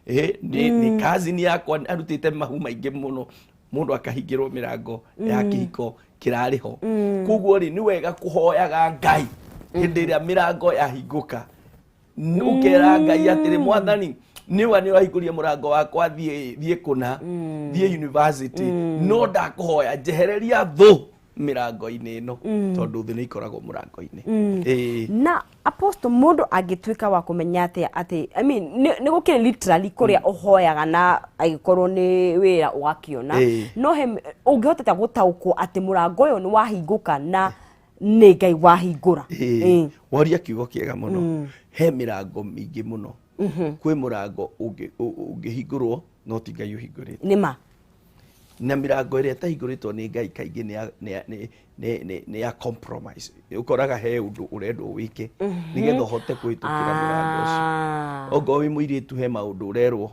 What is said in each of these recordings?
Nĩ cousin yakwa arutĩte mahu maingĩ mũno, mũndũ akahingĩrwo mĩrango ya kĩhiko kĩrarĩ ho. Koguo rĩ, nĩ wega kũhoyaga Ngai hĩndĩ ĩrĩa mĩrango yahingũka, ũkera Ngai atĩrĩ, "Mwathani, nĩwa nĩ wahingũria mũrango wakwa thiĩ kũna, thiĩ university, no ndakũhoya njehereria thũ mĩrango-inĩ ĩno, tondũ thũ nĩ ikoragwo mũrango-inĩ." Ĩĩ. Na Apostle, mũndũ angĩtuĩka wa kũmenya atĩa atĩ, I mean, nĩ gũkĩrĩ literally kũrĩa ũhoyaga na angĩkorwo nĩ wĩra ũgakĩona, no he ũngĩhota gũtaũkwo atĩ mũrango ũyũ nĩ wahingũka na nĩ Ngai wahingũra? Ĩĩ, waria kiugo kĩega mũno. He mĩrango mĩingĩ mũno. Kwĩ mũrango ũngĩhingũrwo no ti Ngai ũhingũrĩte. Nĩ ma. Na mĩrango ĩrĩa ĩtahingũrĩtwo nĩ Ngai kaingĩ nĩ ya compromise. Ũkoraga he ũndũ ũrendwo wĩke nĩgetha ũhote kũhĩtũkĩra mũrango ũcio. Ongorwo wĩ mũirĩtu, he maũndũ ũrerwo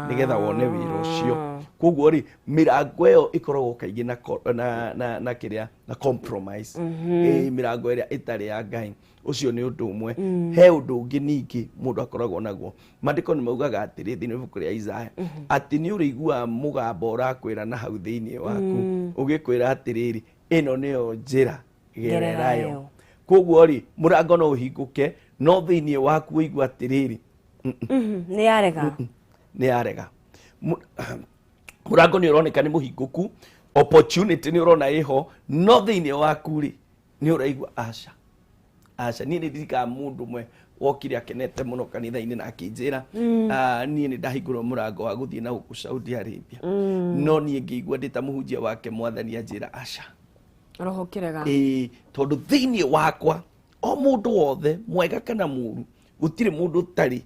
nĩgetha wone wĩra ũcio. Koguo rĩ, mĩrango ĩyo ĩkoragwo kaingĩ na, ko- na, na, na kĩrĩa, na compromise. Ĩĩ, mĩrango ĩrĩa ĩtarĩ ya Ngai. Ũcio nĩ ũndũ ũmwe. He ũndũ ũngĩ ningĩ mũndũ akoragwo naguo. Maandĩko nĩ maugaga atĩrĩ thĩinĩ wa ibuku rĩa Isaya atĩ nĩ ũrĩiguaga mũgambo ũrakwĩra na hau thĩinĩ waku ũgĩkwĩra atĩrĩrĩ, "Ĩno nĩyo njĩra, gererayo." Gererayo. Koguo rĩ, mũrango no ũhingũke, no thĩinĩ waku ũigua atĩrĩrĩ, Nĩ yarega. Nĩ yarega. Mũrango nĩ ũroneka nĩ mũhingũku, opportunity nĩ ũrona ĩho, no thĩinĩ waku rĩ, nĩ ũraigua aca, aca. Niĩ nĩ ndirikaga mũndũ ũmwe wokire akenete mũno kanitha-inĩ na akĩnjĩra, "Ah, niĩ nĩ ndahingũrwo mũrango wa gũthiĩ na gũkũ Saudi Arabia, no niĩ ngĩigua ndĩ ta mũhunjia wake Mwathani anjĩra aca." Roho kĩrega. Ĩĩ, tondũ thĩinĩ wakwa, o mũndũ wothe mwega kana mũru, gũtirĩ mũndũ ũtarĩ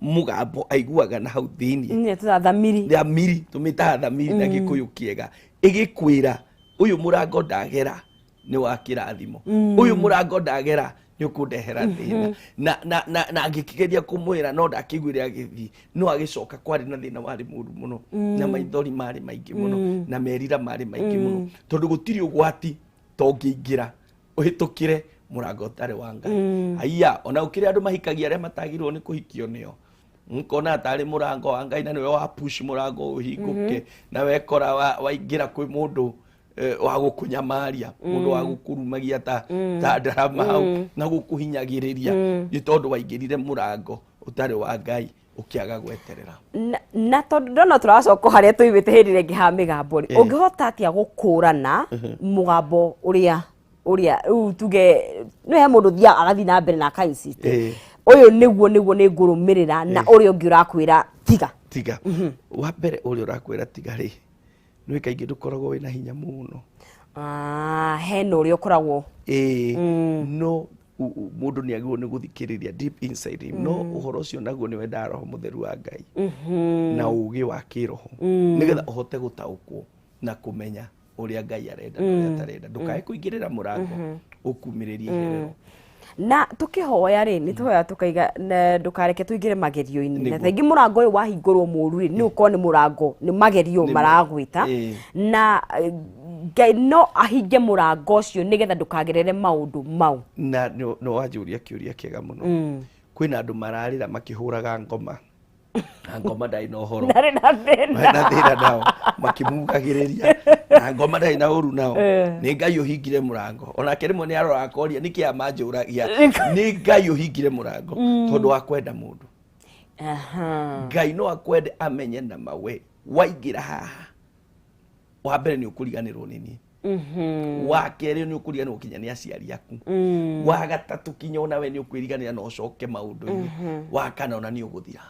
mũgambo aiguaga na hau thĩinĩ. Nĩ tũta thamiri. Thamiri, tũmĩtaga thamiri na Gĩkũyũ kĩega, ĩgĩkwĩra ũyũ mũrango ndagera nĩ wa kĩrathimo, ũyũ mũrango ndagera nĩ ũkũndehera thĩna. Na ngĩkĩgeria kũmwĩra, no ndakĩiguire agĩthiĩ, no agĩcoka kwarĩ na thĩna warĩ mũru mũno, na maithori marĩ maingĩ mũno, na merira marĩ maingĩ mũno, tondũ gũtirĩ ũgwati tongĩingĩra ũhĩtũkĩre mũrango ũtarĩ wa Ngai. Haiya, ona gũkĩrĩ andũ mahikagia arĩa matagĩrĩirwo nĩ kũhikio nĩo, nkona tarĩ mũrango wa Ngai na nĩwe wa push mũrango ũhingũke, na wekora waingĩra kwĩ mũndũ wa gũkũnyamaria, mũndũ wa gũkũrumagia ta ndarama hau na gũkũhinyagĩrĩria, nĩ tondũ waingĩrire mũrango ũtarĩ wa Ngai ũkĩaga gweterera. Na tondũ ndona tũracoka harĩa tũimĩte hĩndĩ ĩrĩa ĩngĩ ha mĩgambo rĩ, ũngĩhota atĩa gũkũrana mũgambo ũrĩa rĩu tuge nĩ he mũndũ thiaga agathiĩ na mbere na aka insist, ũyũ nĩguo nĩ ngũrũmĩrĩra, na ũrĩa ũngĩ ũrakwĩra tiga? Tiga. Wa mbere, ũrĩa ũrakwĩra tiga rĩ, nĩ kaingĩ ndũkoragwo wĩna hinya mũno. Ah, hena ũrĩa ũkoragwo. Ĩĩ, no mũndũ nĩ agĩrĩirwo nĩ gũthikĩrĩria deep inside him, no ũhoro ũcio naguo nĩ wendaga Roho Mũtheru wa Ngai na ũgĩ wa kĩroho nĩgetha ũhote gũtaũkwo na kũmenya ũrĩa Ngai arenda na ũrĩa atarenda, ndũkae kũingĩrĩra mũrango ũkumĩrĩrie iherero. Na tũkĩhoya rĩ, nĩ tũhoya tũkaiga ndũkareke tũingĩre magerio-inĩ, na Nĩguo. thaingĩ mũrango ũyũ wahingũrwo mũru rĩ, nĩ ũkorwo nĩ mũrango, nĩ magerio maragwĩta. Na Ngai no ahinge mũrango ũcio nĩgetha ndũkagerere maũndũ mau? Na nĩ wanjũria kĩũria kĩega mũno. Kwĩna andũ mararĩra makĩhũraga ngoma, na ngoma ndarĩ na ũhoro. Ndarĩ na thĩna. Na thĩna nao, makĩmugagĩrĩria na ngoma ndarĩ na ũru nao. Nĩ Ngai ũhingire mũrango. Onake rĩmwe nĩ aroraga akoria nĩkĩ aya manjũragia. Nĩ Ngai ũhingire mũrango tondũ wa kwenda mũndũ. Ngai no akwende, amenye na mawe waingĩra haha, wa mbere nĩ ũkũriganĩrwo nĩ niĩ, wa kerĩ nĩ ũkũriganĩrwo kinya nĩ aciari aku, wa gatatũ kinya onawe nĩ ũkwĩriganĩra na ũcoke maũndũ-inĩ, wa kana ona nĩ ũgũthira.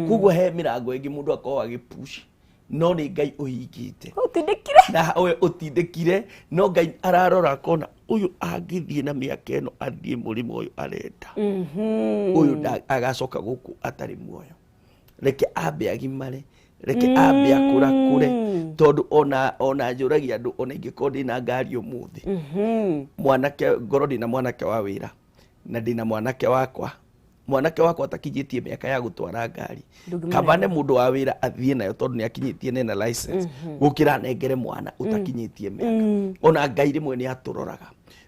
Koguo he mĩrango ĩngĩ mũndũ akoragwo agĩpush, no nĩ Ngai ũhingĩte. Ũtindĩkire. Na we ũtindĩkire, no Ngai ararora akona ũyũ angĩthiĩ na mĩaka ĩno, athiĩ mũrĩmo ũyũ arenda, ũyũ agacoka gũkũ atarĩ muoyo. Reke ambe agimare, reke ambe akũrakũre, tondũ ona njũragia andũ, ona ingĩkorwo ndĩna ngari ũmũthĩ, mwanake ngorwo ndĩna mwanake wa wĩra na ndĩna mwanake wakwa, mwanake wakwa atakinyĩtie mĩaka ya gũtwara ngari, Ndũngĩmũnengera. Kaba nĩ mũndũ wa wĩra athiĩ nayo tondũ nĩ akinyĩtie, nena license, gũkĩra nengere mwana ũtakinyĩtie mĩaka. Ona Ngai rĩmwe nĩ atũroraga.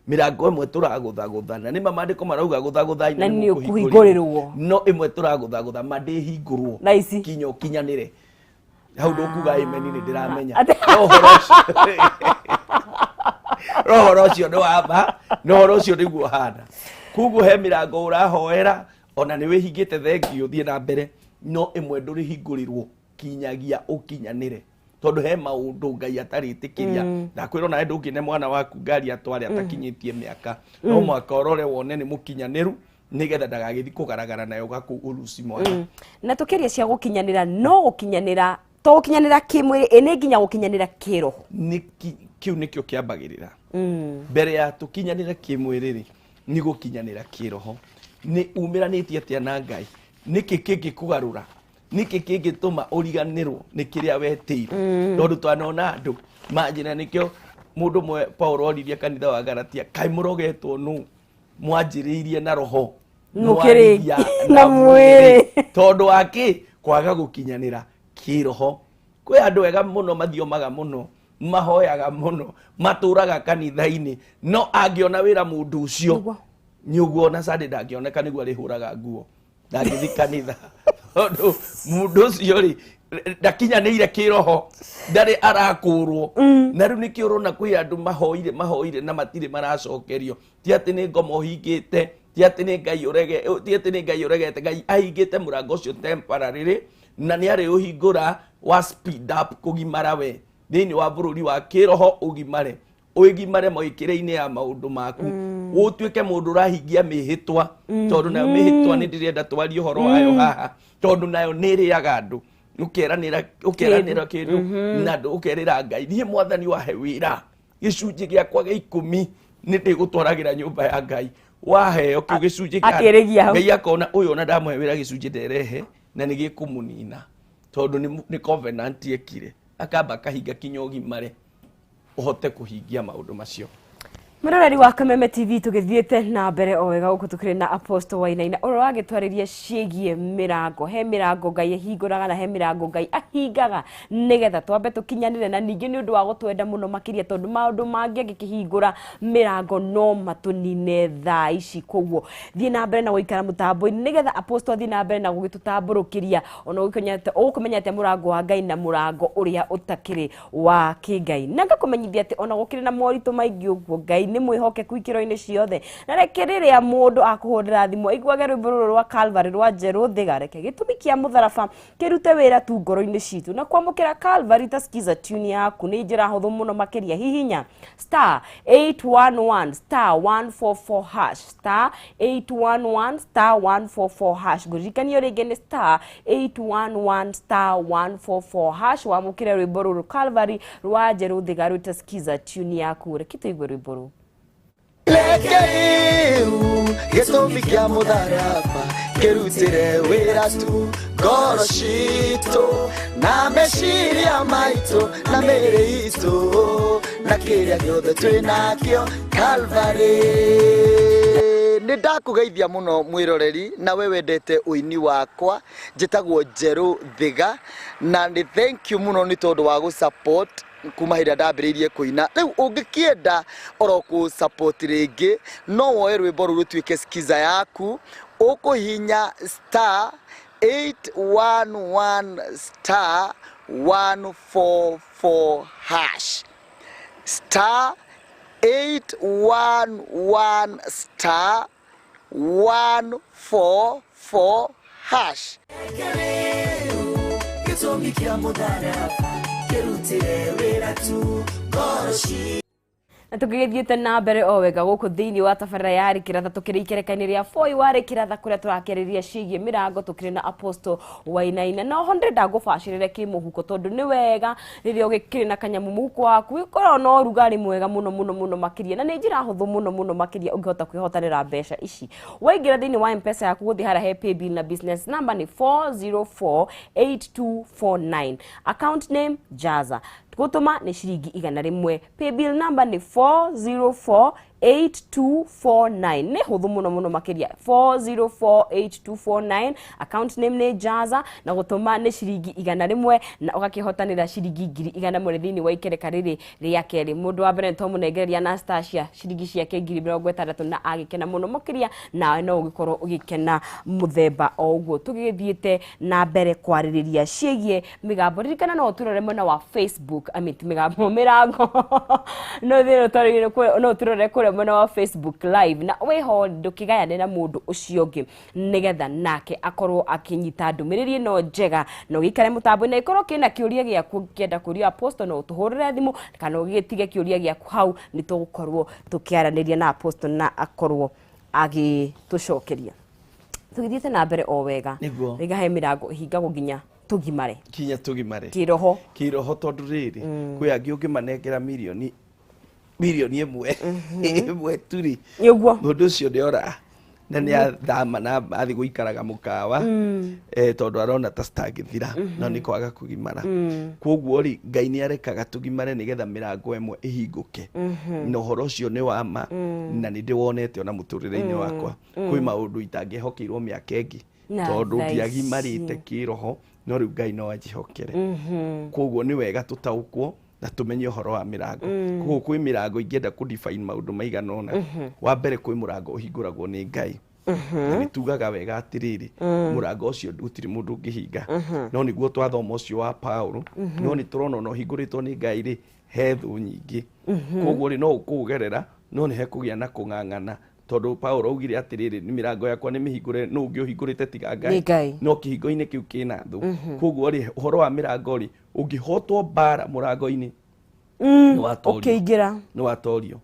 Mĩrango ĩmwe tũragũthagũtha, na nĩma maandĩko marauga gũthagũthai Na nĩ nĩ ũkũhingũrĩrwo. No ĩmwe tũragũthagũtha ma ndĩhingũrwo Na ici? Kinya ũkinyanĩre. Hau ndũkuga ameni, nĩ ndĩramenya. No ũhoro ũcio nĩ wa ma, na ũhoro ũcio nĩguo ũhana. Koguo he mĩrango ũrahoera ona nĩ wĩhingĩte, thengio, thiĩ na mbere, no ĩmwe ndũrĩhingũrĩrwo kinyagia ũkinyanĩre, tondũ he maũndũ Ngai atarĩtĩkĩria. Ndakwĩra onawe ndũngĩne mwana waku ngari atware atakinyĩtie mĩaka. No mwaka ũrore wone nĩ mũkinyanĩru, nĩgetha ndagagĩthiĩ kũgaragara nayo gakũu ũruci mwana. Na tũkĩaria cia gũkinyanĩra, no gũkinyanĩra to gũkinyanĩra kĩmwĩrĩ, ĩ nĩ nginya gũkinyanĩra kĩroho? Nĩ kĩu nĩkĩo kĩambagĩrĩra mbere ya tũkinyanĩre kĩmwĩrĩ rĩ, nĩ gũkinyanĩra kĩroho. Nĩ umĩranĩtie atĩa na Ngai? Nĩkĩ kĩngĩkũgarũra? Nĩkĩ kĩngĩtũma ũriganĩrwo nĩ kĩrĩa wetĩirwo? Tondũ twanona andũ manjĩra, nĩkĩo mũndũ ũmwe Paul oririe kanitha wa Galatia, kaĩ mũrogetwo nũ? Mwanjĩrĩirie na roho, Mũkĩrĩkia mwarigia na mwĩrĩ. Tondũ wa kĩ? Kwaga gũkinyanĩra kĩroho. Kwĩ andũ ega mũno, mathiomaga mũno, mahoyaga mũno, matũraga kanitha-inĩ, no angĩona wĩra mũndũ ũcio nĩ ũguo ona Sunday ndangĩoneka, nĩguo arĩhũraga nguo, ndangĩthi kanitha, tondũ mũndũ ũcio rĩ, ndakinyanĩire kĩroho, ndarĩ arakũrwo. Na rĩu nĩkĩo ũrona kwĩ andũ mahoire mahoire na matirĩ maracokerio. Ti atĩ nĩ ngoma ũhingĩte, ti atĩ nĩ Ngai ũrege, ti atĩ nĩ Ngai ũregete. Ngai ahingĩte mũrango ũcio temporarily, na nĩ arĩ ũhingũra wa speed up kũgimara we thĩinĩ wa bũrũri wa kĩroho, ũgimare, ũgimare mwĩkĩre-inĩ ya maũndũ maku, ũtuĩke mũndũ ũrahingia mĩhĩtwa, tondũ nayo mĩhĩtwa nĩ ndĩrenda twarie ũhoro wayo haha, tondũ nayo nĩ ĩrĩaga andũ. Ũkeranĩra, ũkeranĩra kĩndũ na andũ, ũkerĩra Ngai, niĩ Mwathani wahe wĩra, gĩcunjĩ gĩakwa gĩa 10 nĩ ndĩgũtwaragĩra nyũmba ya Ngai. Waheo kĩu gĩcunjĩ kĩa- Akĩrĩgia hau. Ngai akona ũyũ ona ndamũhe wĩra gĩcunjĩ nderehe na nĩ gĩkũmũnina, tondũ nĩ covenant ekire, akamba akahinga kinya ũgimare ũhote kũhingia maũndũ macio. Mwĩroreri wa Kameme TV, tũgĩthiĩte na mbere o wega gũkũ tũkĩrĩ na Apostle Wainaina ũrĩa wagĩtwarĩria ciĩgiĩ mĩrango. He mĩrango Ngai ahingũraga na he mĩrango Ngai ahingaga nĩgetha twambe tũkinyanĩre, na ningĩ nĩ ũndũ wa gũtwenda mũno makĩria, tondũ maũndũ mangĩ angĩkĩhingũra mĩrango no matũnine thaa ici. Koguo thiĩ na mbere na gũikara mũtambo-inĩ nĩgetha Apostle athiĩ na mbere na gũgĩtũtambũrũkĩria ona ũgũkĩmenya atĩa mũrango wa Ngai na mũrango ũrĩa ũtakĩrĩ wa kĩngai. Na ngakũmenyithia atĩ ona gũkĩrĩ na moritũ maingĩ ũguo, Ngai nĩ mwĩhokeku ikĩro-inĩ ciothe. Na reke rĩrĩa mũndũ akũhũrĩra thimũ aiguage rwĩmbo rũrũ rwa Calvary rwa Njerũ Thiga, reke gĩtũmi kĩa mũtharaba kĩrute wĩra tu ngoro-inĩ citũ. Na kwamũkĩra Calvary ta skiza tune yaku nĩ njĩra hũthũ mũno makĩria. Hihinya *811*144#, *811*144#. Ngũririkanio rĩngĩ nĩ *811*144#. Wamũkĩre rwĩmbo rũrũ Calvary rwa Njerũ Thiga rwĩte skiza tune yaku. Reke tũigue rwĩmbo rũu. Reke rĩu gĩtũmi kĩa mũtharaba kĩrutĩre wĩra tu ngoro citũ na meciria maitũ na mĩĩrĩ itũ na kĩrĩa gĩothe twĩ nakĩo Calvary. Nĩ ndakũgeithia mũno mwĩroreri na we wendete ũini wakwa. Njĩtagwo Njerũ Thiga, na nĩ thank you mũno nĩ tondũ wa gũ support kuma hĩndĩ ĩrĩa ndambĩrĩirie kũina. Rĩu ũngĩkĩenda oro kũ support rĩngĩ, no woe rwĩmbo rũu rũtuĩke skiza yaku. Ũkũhihinya *811*144#, *811*144#. Gĩtũmi kĩa mũtharaba kĩrutĩre wĩra tu ngoro ci Na tũgĩgĩthiĩte na mbere o wega gũkũ thĩinĩ wa tabarĩra ya Rĩkĩratha, tũkĩrĩ ikereka-inĩ rĩa Foi wa Rĩkĩratha, kũrĩa tũrakĩarĩria ciĩgiĩ mĩrango, tũkĩrĩ na Apostle Wainaina. Na oho ndĩrenda ngũbacĩrĩre kĩmũhuko, tondũ nĩ wega rĩrĩa ũgĩkĩrĩ na kanyamũ mũhuko waku gĩkoragwo na ũrugarĩ mwega mũno mũno mũno makĩria, na nĩ njĩra hũthũ mũno mũno makĩria ũngĩhota kwĩhotanĩra mbeca ici. Waingĩra thĩinĩ wa M-Pesa yaku, gũthiĩ harĩa he paybill na business number nĩ 4048249, account name Jaza, gũtũma nĩ ciringi 100, paybill number nĩ 404. 8249. Nĩ hũthũ mũno mũno makĩria, 4048249. Account name nĩ Jaza, na gũtũma nĩ ciringi 100, na ũgakĩhotanĩra ciringi 100,000 thĩinĩ wa ikereka rĩrĩ rĩa kerĩ. Mũndũ wa mbere nĩ twamũnengereria Anastasia ciringi ciake 60,000, na agĩkena mũno makĩria, nawe no ũgĩkorwo ũgĩkena mũthemba o ũguo. Tũgĩgĩthiĩte na mbere kwarĩrĩria ciĩgiĩ mĩgambo. Ririkana no ũtũrore mwena wa Facebook, I mean, ti mĩgambo, mĩrango. No thĩna ũtwarĩire no ũtũrore kũrĩa mwena wa Facebook live, na wĩho ndũkĩgayane na mũndũ ũcio ũngĩ, nĩgetha nake akorwo akĩnyita ndũmĩrĩri ĩno njega. Na ũgĩikare mũtambo-inĩ, ĩkorwo kĩna kĩũria gĩaku ũngĩenda kũria apostle, no ũtũhũrĩre thimũ kana ũgĩtige kĩũria gĩaku hau, nĩ tũgũkorwo tũkĩaranĩria na apostle na akorwo agĩtũcokeria. Tũgĩthiĩte na mbere o wega. Nĩguo. Rĩga he mĩrango ĩhingagwo nginya tũgimare. Kinya tũgimare. Kĩroho. Kĩroho, tondũ rĩrĩ, kwĩ angĩ ũngĩmanengera mirioni 1 ĩmwe tu rĩ, Nĩ ũguo. Mũndũ ũcio nĩ ora na nĩ athama na athiĩ gũikaraga mũkawa, tondũ arona ta citangĩthira, no nĩ kwaga kũgimara. Koguo rĩ, Ngai nĩ arekaga tũgimare nĩgetha mĩrango ĩmwe ĩhingũke, na ũhoro ũcio nĩ wa ma, na nĩ ndĩwonete ona mũtũrĩre-inĩ wakwa. Kwĩ maũndũ itangĩhokeirwo mĩaka ĩngĩ Na tondũ thaa ici. ndiagimarĩte kĩroho, no rĩu Ngai no anjĩhokere. Koguo nĩ wega tũtaũkwo na tũmenye ũhoro wa mĩrango. Koguo kwĩ mĩrango ingĩenda kũ define maũndũ maigana ũna. Wa mbere, kwĩ mũrango ũhingũragwo nĩ Ngai, na nĩ tugaga wega atĩrĩrĩ, mũrango ũcio gũtirĩ mũndũ ũngĩhinga, no nĩguo twathoma ũcio wa Paulo, no nĩ tũrona ona ũhingũrĩtwo nĩ Ngai rĩ, he thũ nyingĩ. Koguo rĩ, no ũkũũgerera, no nĩ hekũgĩa na kũng'ang'ana, tondũ Paulo augire atĩrĩrĩ, nĩ mĩrango yakwa nĩ mĩhingũre, no ũngĩ ũhingũrĩte tiga Ngai. Nĩ Ngai. No kĩhingo-inĩ kĩu kĩna thũ. Koguo rĩ, ũhoro wa mĩrango rĩ, ũngĩhotwo mbara mũrango-inĩ, nĩ watorio. Ũkĩingĩra. Nĩ watorio.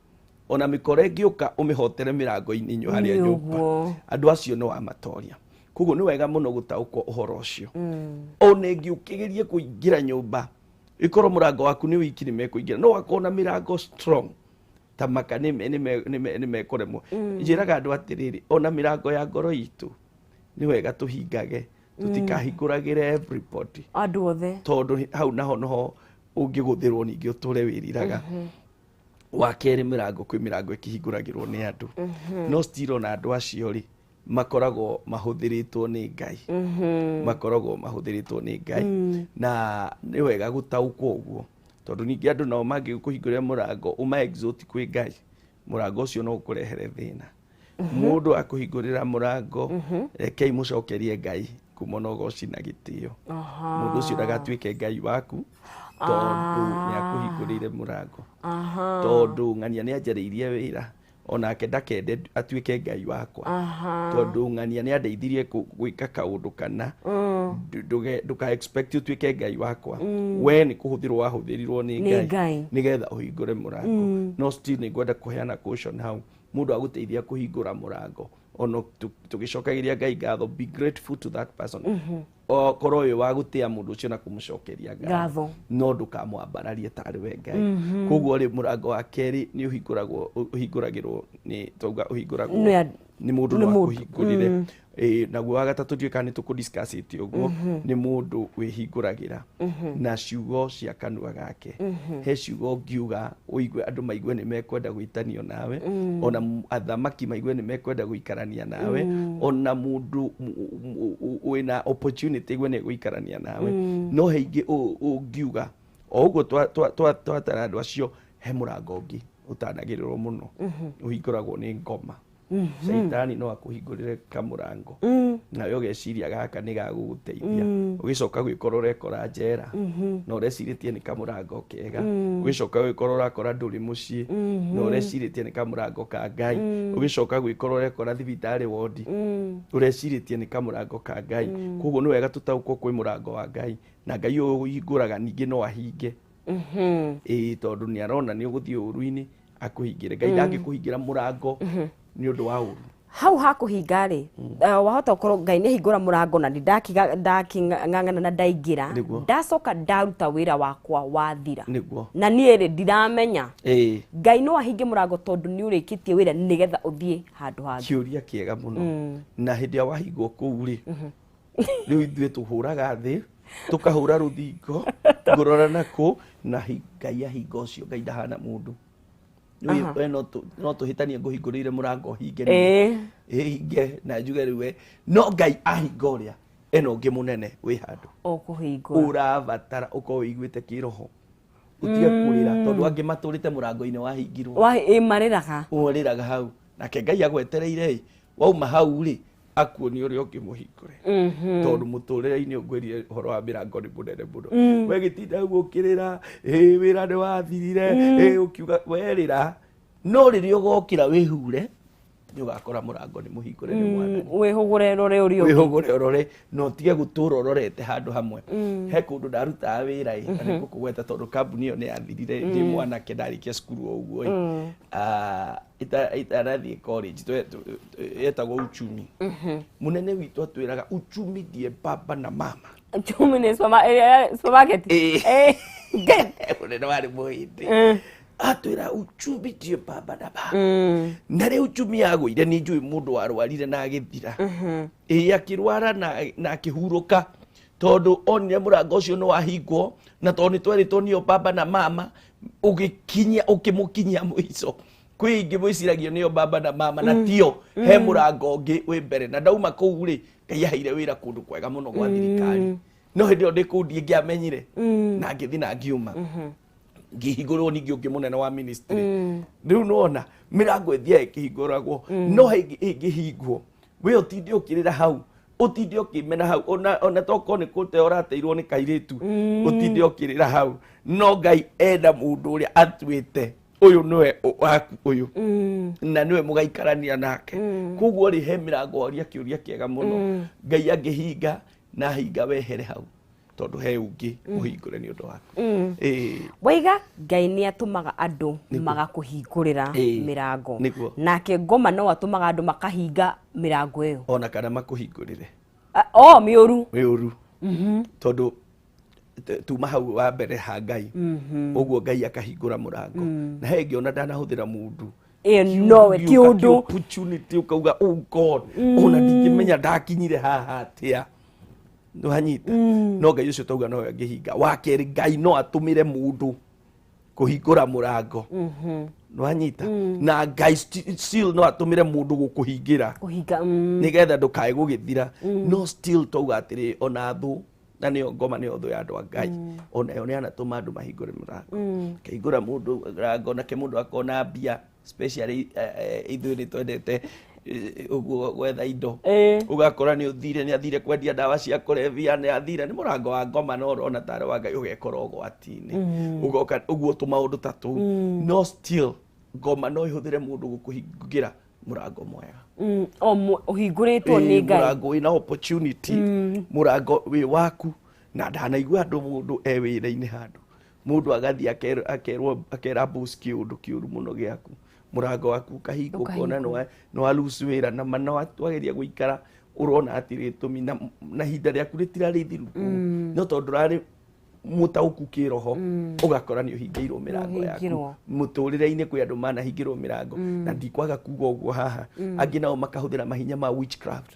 Ona mĩkora ĩngĩũka ũmĩhotere mĩrango-inĩ inyuĩ harĩa Nĩ nyũmba, ũguo. Andũ acio nĩ wamatoria. Koguo nĩ wega mũno gũtaũkwo ũhoro ũcio. Ona ĩngĩ ũkĩgerie kũingĩra nyũmba, ĩkorwo mũrango waku nĩ wiki, nĩ mekũingĩra, no wakorwo na mĩrango strong ta maka, nĩ mekũremwo. Njĩraga andũ atĩrĩrĩ, ona mĩrango ya ngoro itũ nĩ wega tũhingage, tũtikahingũragĩre everybody. Andũ othe. Tondũ hau naho noho ũngĩgũthĩrwo, ningĩ ũtũre wĩriraga. Wa kerĩ, mĩrango, kwĩ mĩrango ĩkĩhingũragĩrwo nĩ andũ, no still ona andũ acio rĩ, makoragwo mahũthĩrĩtwo nĩ Ngai, makoragwo mahũthĩrĩtwo nĩ Ngai. Na nĩ wega gũtaũkwo ũguo, tondũ ningĩ andũ nao mangĩkũhingũrĩra mũrango ũma exalt kwĩ Ngai, mũrango ũcio no ũkũrehere thĩna. Mũndũ akũhingũrĩra mũrango, rekei mũcokerie Ngai kuma na ũgoci na gĩtĩo. Mũndũ ũcio ndagatuĩke Ngai waku tondũ nĩ akũhingũrĩire mũrango. Tondũ ng'ania nĩ anjarĩirie wĩra, onake ndakende atuĩke Ngai wakwa. Tondũ ng'ania nĩ andeithirie gwĩka kaũndũ kana, ndũka expect ũtuĩke Ngai wakwa. We nĩ kũhũthĩrwo wahũthĩrirwo nĩ Nĩ Ngai Ngai. nĩgetha ũhingũre mũrango. No still nĩ ngwenda kũheana caution hau. Mũndũ agũteithia kũhingũra mũrango, ona tũgĩcokagĩria Ngai ngatho, be grateful to that person. Okorwo wĩ wa gũtĩa mũndũ ũcio na kũmũcokeria ngatho, no ndũkamwambararie tarĩ we Ngai. Koguo rĩ, mũrango wa kerĩ nĩ ũhingũragwo, ũhingũragĩrwo nĩ twauga ũhingũragwo Nĩ nĩ mũndũ nĩ no mũndũ. akũhingũrĩre. Ĩĩ, naguo wa gatatũ, ndiũĩ kana nĩ tũkũdiscussĩte ũguo, nĩ mũndũ wĩhingũragĩra na ciugo cia kanua gake. He ciugo ũngiuga ũigue andũ maigue nĩ mekwenda gwĩtanio nawe, ona athamaki maigue nĩ mekwenda gũikarania nawe, ona mũndũ wĩna opportunity aigue nĩ egũikarania nawe. No he ingĩ ũngiuga o ũguo twatara andũ acio, he mũrango ũngĩ ũtanagĩrĩrwo mũno, ũhingũragwo nĩ ngoma. Caitani no akũhingũrĩre kamũrango, nawe ũgeciria gaka nĩ gagũgũteithia, ũgĩcoka gwĩkora ũrekora njera, na ũrecirĩtie nĩ kamũrango kega. Ũgĩcoka gwĩkora ũrakora ndũrĩ mũciĩ, na ũrecirĩtie nĩ kamũrango ka Ngai. Ũgĩcoka gwĩkora ũrekora thibitarĩ wondi, ũrecirĩtie nĩ kamũrango ka Ngai. Koguo nĩ wega tũtaũkwo kwĩ mũrango wa Ngai, na Ngai ũyũ ũhingũraga ningĩ no ahinge. Ĩĩ, tondũ nĩ arona nĩ ũgũthiĩ ũru-inĩ, akũhingĩre. Ngai ndangĩkũhingĩra mũrango nĩ ũndũ wa ũru. Hau hakũhinga rĩ, wahota gũkorwo Ngai nĩ ahingũra mũrango na nĩ ndakĩng'ang'ana na ndaingĩra. Nĩguo. Ndacoka ndaruta wĩra wakwa wathira. Nĩguo. Na niĩ rĩ, ndiramenya. Ngai no ahinge mũrango tondũ nĩ ũrĩkĩtie wĩra nĩgetha ũthiĩ handũ hangĩ? Kĩũria kĩega mũno. Na hĩndĩ ĩrĩa wahingwo kũu rĩ, rĩu ithuĩ tũhũraga thĩ, tũkahũra rũthingo, ngũrora nakũ na Ngai ahinga ũcio. Ngai ndahana mũndũ. Nĩ we no tũhĩtanie ngũhingũrĩire mũrango hinge hinge na njuge rĩu we no Ngai ahinga ũrĩa ena ũngĩ mũnene wĩ handũ ũkũhingũra ũrabatara ũkorwo wĩiguĩte kĩroho ũtige kũrĩra tondũ angĩ matũrĩte mũrango-inĩ wahingirwo marĩraga ũrĩraga hau nake Ngai agwetereire ĩ wauma hau rĩ akuonie ũrĩa ũngĩmũhingũre tondũ mũtũrĩre-inĩ ũngwĩrire ũhoro wa mĩrango nĩ mũnene mũno we gĩtinda hau ũkĩrĩra ĩ wĩra nĩ wathirire ĩ ũkiuga werĩra no rĩrĩa ũgokĩra wĩhure nĩ ũgakora mũrango nĩ mũhingũre nĩ Mwathani wĩhũgũre rore ũrĩa ũngĩ wĩhũgũre ũrore na ũtige gũtũra ũrorete handũ hamwe he kũndũ ndarutaga wĩra ĩ na nĩngũkũgweta tondũ kambuni ĩyo nĩ yathirire ndĩ mwanake ndarĩkia cukuru o ũguo ĩ itanathiĩ college yetagwo uchumi mũnene witũ atwĩraga uchumi ndiye baba na mama Uchumi nĩ supermarket mũnene warĩ mũhĩndĩ atwĩra uchumi ndiye baba na mama na rĩu uchumi yagũire nĩ njũĩ mũndũ warwarire na agĩthira ĩĩ akĩrwara na akĩhurũka tondũ onire mũrango ũcio nĩ wahingwo na tondũ nĩ twerĩtwo nĩyo baba na mama ũgĩkinyia ũkĩmũkinyia mũico kwĩ ingĩ mwĩciragio nĩyo baba na mama na tio he mũrango ũngĩ wĩ mbere na ndauma kũu rĩ Ngai aheire wĩra kũndũ kwega mũno gwa thirikari no hĩndĩ ĩyo ndĩ kũu ndingĩamenyire na ngĩthiĩ na ngiuma ngĩhingũrwo ningĩ ũngĩ mũnene wa ministry rĩu nĩwona mĩrango ĩthiaga ĩkĩhingũragwo no ĩngĩhingwo we ũtinde ũkĩrĩra hau ũtinde ũkĩmena hau ona tokorwo nĩ kũte ũrateirwo nĩ kairĩtu ũtinde ũkĩrĩra hau no Ngai enda mũndũ ũrĩa atuĩte ũyũ nĩwe waku ũyũ na nĩwe mũgaikarania nake koguo rĩ he mĩrango waria kĩũria kĩega mũno Ngai angĩhinga na hinga wehere hau tondũ he ũngĩ mũhingũre nĩ ũndũ waku waiga Ngai nĩ atũmaga andũ magakũhingũrĩra mĩrango nake ngoma no atũmaga andũ makahinga mĩrango ĩyo ona kana makũhingũrĩre o mĩũru mĩũru tondũ tuma hau wa mbere ha Ngai ũguo Ngai akahingũra mũrango na he ĩngĩ ona ndanahũthĩra mũndũ nowe ti ũndũ opportunity ũkauga oh God ona ndingĩmenya ndakinyire haha atĩa nĩwanyita no Ngai ũcio tauga nowe angĩhinga wa kerĩ Ngai no atũmĩre mũndũ kũhingũra mũrango nĩwanyita na Ngai still no atũmĩre mũndũ gũkũhingĩra nĩgetha ndũkae gũgĩthira no still twauga atĩrĩ ona thũ na nĩyo ngoma nĩyo thũ ya andũ a Ngai onayo nĩ anatũma andũ mahingũre mũrango kĩhingũra mũndũ mũrango nake mũndũ akona mbia especially ithuĩ nĩ twendete ũguo gwetha indo ũgakora nĩ ũthire nĩ athire kwendia ndawa cia kũrebia nĩ athire nĩ mũrango wa ngoma no ũrona tarĩ wa Ngai ũgekora ũgwati-inĩ ũgoka ũguo tũmaũndũ ta tũu no still ngoma no ĩhũthĩre mũndũ gũkũhingĩra mũrango mwega ũhingũrĩtwo nĩ Ngai mũrango wĩna opportunity mũrango wĩ waku na ndanaigua andũ mũndũ e wĩra-inĩ handũ mũndũ agathiĩ akerwo akera boss kĩũndũ kĩũru mũno gĩaku mũrango waku ũkahingwo ũkona nĩ wa lose wĩra na ma no wageria gũikara ũrona hatirĩ gĩtũmi na ihinda rĩaku rĩtirarĩ ithiru kũu no tondũ ndũrarĩ mũtaũku kĩroho ũgakora nĩ ũhingĩirwo mĩrango yaku mũtũrĩre-inĩ kwĩ andũ manahingĩrwo mĩrango na ndikwaga kuga ũguo haha angĩ nao makahũthĩra mahinya ma witchcraft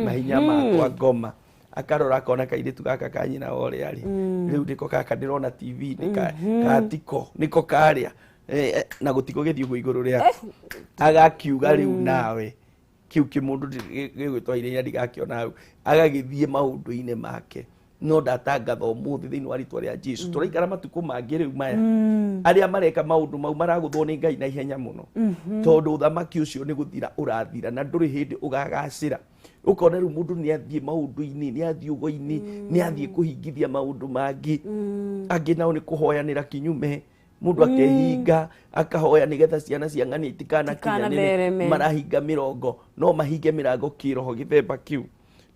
mahinya ma kwa ngoma akarora akona kairĩtu gaka ka nyina wa ũrĩa rĩ rĩu nĩko gaka ndĩrona TV-inĩ katiko nĩko karĩa na gũtigũgĩthiĩ ũguo igũrũ rĩaku agakiuga rĩu nawe kĩu kĩmũndũ gĩgwĩtwo ihenya ndigakĩona hau agagĩthiĩ maũndũ-inĩ make no ndatangatha ũmũthĩ thĩinĩ wa rĩtwa rĩa Jesu tũraikara matukũ mangĩ rĩu maya arĩa mareka maũndũ mau maragũthwo nĩ Ngai na ihenya mũno tondũ ũthamaki ũcio nĩ gũthira ũrathira na ndũrĩ hĩndĩ ũgagacĩra ũkona rĩu mũndũ nĩ athiĩ maũndũ-inĩ nĩ athiĩ ũgo-inĩ nĩ athiĩ kũhingithia maũndũ mangĩ angĩ nao nĩ kũhoyanĩra kinyume mũndũ akehinga akahoya nĩgetha ciana cia ng'ania itikanakinyanĩre marahinga mĩrongo no mahinge mĩrango kĩroho gĩthemba kĩu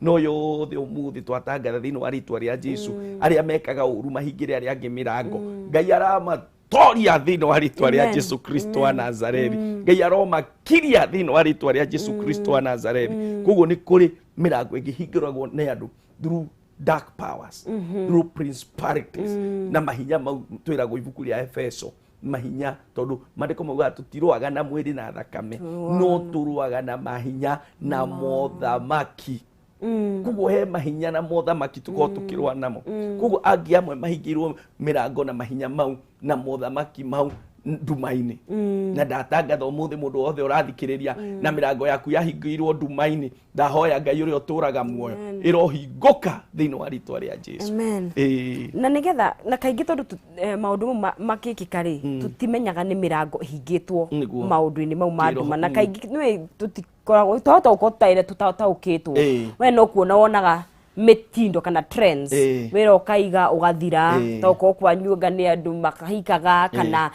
no yothe ũmũthĩ twatangatha thĩinĩ wa rĩtwa rĩa Jesu arĩa mekaga ũru mahingĩre arĩa angĩ mĩrango Ngai aramatoria thĩinĩ wa rĩtwa rĩa Jesu Kristo wa Nazareti Ngai aromakiria thĩinĩ wa rĩtwa rĩa Jesu Kristo wa Nazareti koguo nĩ kũrĩ mĩrango ĩngĩhingũragwo nĩ andũ through dark powers through principalities na mahinya mau twĩragwo ibuku rĩa Efeso mahinya tondũ maandĩko maugaga tũtirũaga na mwĩrĩ na thakame no tũrũaga na mahinya na mothamaki koguo he mahinya na mothamaki tũkorwo tũkĩrũa namo koguo angĩ amwe mahingĩirwo mĩrango na mahinya mau na mothamaki mau nduma-inĩ. Na ndatangatha ũmũthĩ mũndũ wothe ũrathikĩrĩria na mĩrango yaku yahingĩirwo nduma-inĩ, ndahoya Ngai ũrĩa ũtũraga muoyo ĩrohingũka thĩinĩ wa rĩtwa rĩa Jesu. Amen. Ĩĩ. Na nigetha na kaingĩ tondũ maũndũ mau makĩkĩka rĩ, tũtimenyaga nĩ mĩrango ĩhingĩtwo Nĩguo. maũndũ-inĩ mau ma Kĩroho, nduma. Na kaingĩ nĩũĩ tũtikoragwo twahota gũkorwo tũtarĩ tũtataũkĩtwo. We no kuona wonaga mĩtindo kana trends, wĩra ũkaiga ũgathira, tokorwo kwanyu anga nĩ andũ makahikaga kana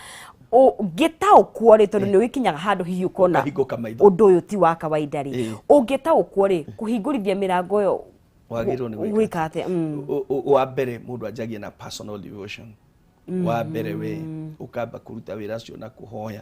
ũngĩtaũkwo rĩ, tondũ nĩ ũgĩkinyaga handũ hihi ũkona Ũkahingũka maitho. ũndũ ũyũ ti wa kawaida rĩ, ũngĩtaũkwo rĩ, kũhingũrithia mĩrango ĩyo Wagĩrĩirwo nĩ gwĩka gwĩka atĩa? Wa mbere mũndũ anjagia na personal devotion. Wa mbere we ũkamba kũruta wĩra ũcio na kũhoya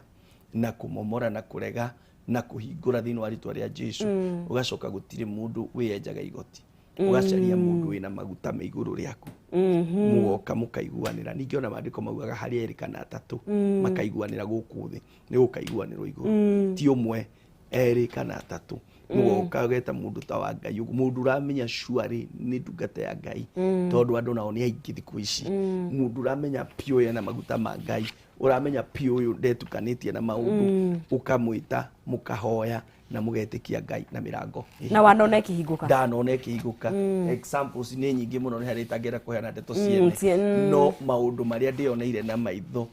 na kũmomora na kũrega na kũhingũra thĩinĩ wa rĩtwa rĩa Jesu. Ũgacoka gũtirĩ mũndũ wĩyenjaga igoti, ũgacaria mũndũ wĩna maguta me igũrũ rĩaku, mũgoka mũkaiguanĩra. Ningĩ ona maandĩko maugaga harĩa erĩ kana atatũ makaiguanĩra gũkũ thĩ nĩ gũkaiguanĩrwo igũrũ. Ti ũmwe, erĩ kana atatũ, mũgoka ũgeta mũndũ ta wa Ngai ũguo, mũndũ ũramenya surely nĩ ndungata ya Ngai, tondũ andũ nao nĩ aingĩ thikũ ici. Mũndũ ũramenya piũ ena maguta ma Ngai, ũramenya piũ ũyũ ndetukanĩtie na maũndũ, ũkamwĩta, mũkahoya na mũgetĩkia Ngai na mĩrango Na wanona ĩkĩhingũka? Ndanona ĩkĩhingũka. Examples nĩ nyingĩ mũno, nĩ harĩa itangĩenda kũheana ndeto ciene, no maũndũ marĩa ndĩoneire na maitho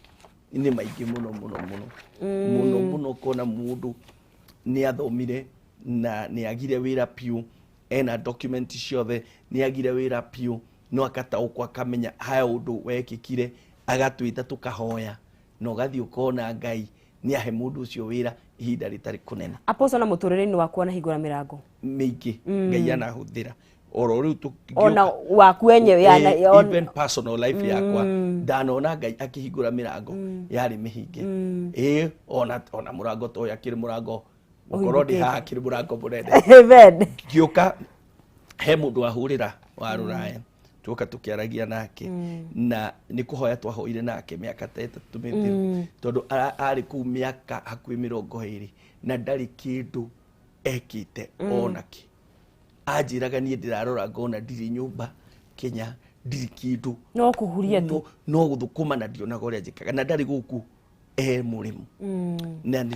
nĩ maingĩ mũno mũno mũno mũno mũno. Kona mũndũ nĩ athomire na nĩ agire wĩra piũ, ena document ciothe, nĩ agire wĩra piũ, no akataũkwo akamenya haya ũndũ wekĩkire, agatwĩta tũkahoya na ũgathiĩ ũkona Ngai nĩ ahe mũndũ ũcio wĩra ihinda rĩtarĩ kũnene. Apostle, na mũtũrĩre-inĩ waku wanahingũra mĩrango? Mĩingĩ Ngai anahũthĩra oro rĩu Ona waku wenyewe Even personal life yakwa ndanona Ngai akĩhingũra mĩrango yarĩ mĩhinge. Ĩ ona mũrango ta ũyũ akĩrĩ mũrango gũkorwo ndĩ haha akĩrĩ mũrango mũnene. Amen. Ngĩũka he mũndũ wahũrĩra wa rũraya, tuoka tũkĩaragia nake na nĩ kũhoya twahoire nake mĩaka ta 3 mĩthiru, tondũ arĩ kũu mĩaka hakuhĩ 20 na ndarĩ kĩndũ ekĩte ona kĩ. Anjĩraga niĩ ndĩrarora ngona ndirĩ nyũmba Kenya, ndirĩ kĩndũ. No kũhuria tu. No gũthũkũma na ndionaga ũrĩa njĩkaga na ndarĩ gũkũ e mũrĩmu na nĩ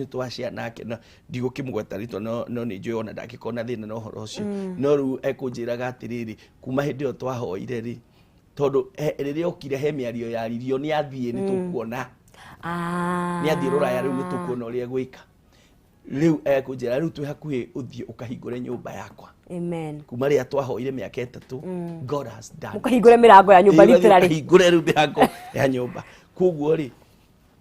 twacea nake na ndigũkĩmũgweta rĩtwa, no nĩ njũĩ ona ndangĩkorwo na thĩna na ũhoro ũcio. No rĩu ekũnjĩraga atĩrĩrĩ, kuma hĩndĩ ĩyo twahoire rĩ, tondũ rĩrĩa okire he mĩario yaririo nĩ athiĩ nĩ tũkuona, nĩ athiĩ rũraya rĩu nĩ tũkuona ũrĩa egwĩka. Rĩu ekũnjĩra rĩu twĩ hakuhĩ ũthiĩ ũkahingũre nyũmba yakwa. Amen. Kuma rĩrĩa twahoire mĩaka 3, God has done. Mũkahingũre mĩrango ya nyũmba. Ĩĩ, literally. ũkahingũre rĩu mĩrango ya nyũmba. Koguo rĩ,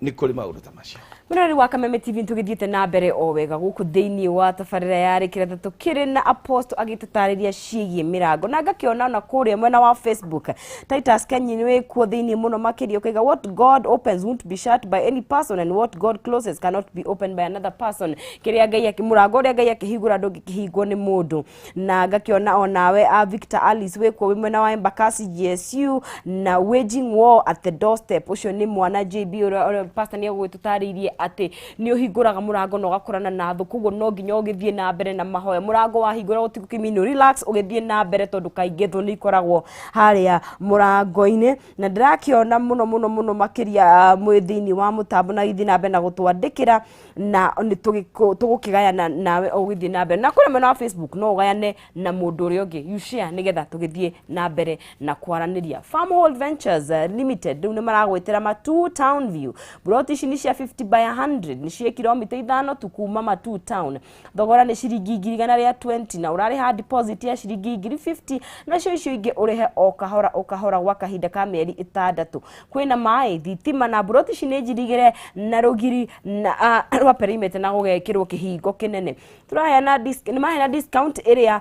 nĩ kũrĩ maũndũ ta macio. Mũrori wa Kameme TV, tũgĩthiĩte na mbere o wega gũkũ thĩinĩ wa tabarĩra ya Rĩkĩra tũkĩrĩ na Apostle agĩtũtarĩria ciĩgiĩ mĩrango, na ngakĩona ona kũrĩa mwena wa Facebook Titus Kenyi nĩ wĩkuo thĩinĩ mũno makĩria, ũkaiga what God opens won't be shut by any person and what God closes cannot be opened by another person. Kĩrĩa Ngai mũrango ũrĩa Ngai akĩhingũra ndũngĩkĩhingwo nĩ mũndũ. Na ngakĩona onawe a Victor Alice wĩkuo wĩ mwena wa Embakasi GSU na waging war at the doorstep. Ũcio nĩ mwana JB ũrĩa pastor nĩ egũgĩtũtarĩirie atĩ nĩ ũhingũraga mũrango na ũgakorana na thũ, koguo no nginya ũgĩthiĩ na mbere na mahoya. Mũrango wahingũra gũtigũkĩmini relax ũgĩthiĩ na mbere, tondũ kaingĩ thũ nĩ ikoragwo harĩa mũrango-inĩ. Na ndĩrakĩona mũno mũno mũno makĩria mwĩ thĩinĩ wa mũtambo na gĩthiĩ na mbere na gũtwandĩkĩra na nĩ tũgũkĩgayana nawe ũgĩthiĩ na mbere na kũrĩa mwena wa Facebook, no ũgayane na mũndũ ũrĩa ũngĩ, you share nĩgetha tũgĩthiĩ na mbere na kwaranĩria. Farmhold Ventures Limited rĩu nĩ maragwĩtĩra Matuu Town View. Buroti ici nĩ cia 50 by 100, nĩ cia kilomita 5 tu kuma Matuu Town. Thogora nĩ ciringi 120,000 na ũrarĩha deposit ya ciringi 50,000, nacio icio ingĩ ũrĩhe o kahora o kahora gwa kahinda ka mĩeri 6. Kwĩna maĩ, thitima, na buroti ici nĩ njirigĩre na rũgiri na rwa perimeter na gũgekĩrwo kĩhingo kĩnene. Tũraheana nĩ maheana discount ĩrĩa